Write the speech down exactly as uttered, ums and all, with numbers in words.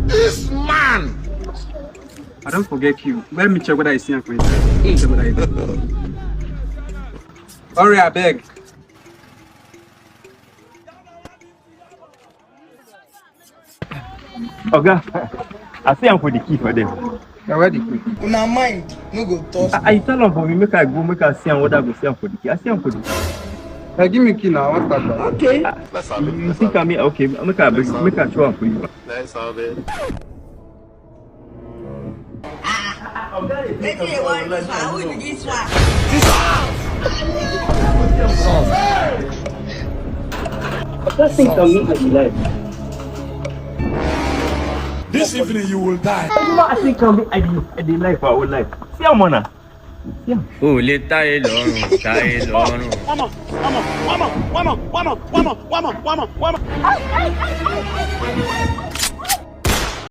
This man! I don't forget you. Let me check whether I see am for inside. Let me check whether I do. Hurry, abeg. Oga, I see am for the key for there. Na where the key? Una mind no go touch. I, I tell am for me, make I go, make I see am, whether I go see am for the key. I see am for the key. Hey, give me key now. I want start that. Okay. You, you think I mean, okay, make I bring, make I throw am for you. Let's have it. Wetin dey worry this one? Who be this one? Person can meet with life. This evening you will die. Everyone I think can be I dey I dey life for our life. See am now. See am. O lè táyé lọ́rùn, táyé lọ́rùn. Wọ́n mọ̀, wọ́n mọ̀, wọ́n mọ̀, wọ́n mọ̀, wọ́n mọ̀, wọ́n mọ̀, wọ́n mọ̀, wọ́n mọ̀, wọ́n mọ̀.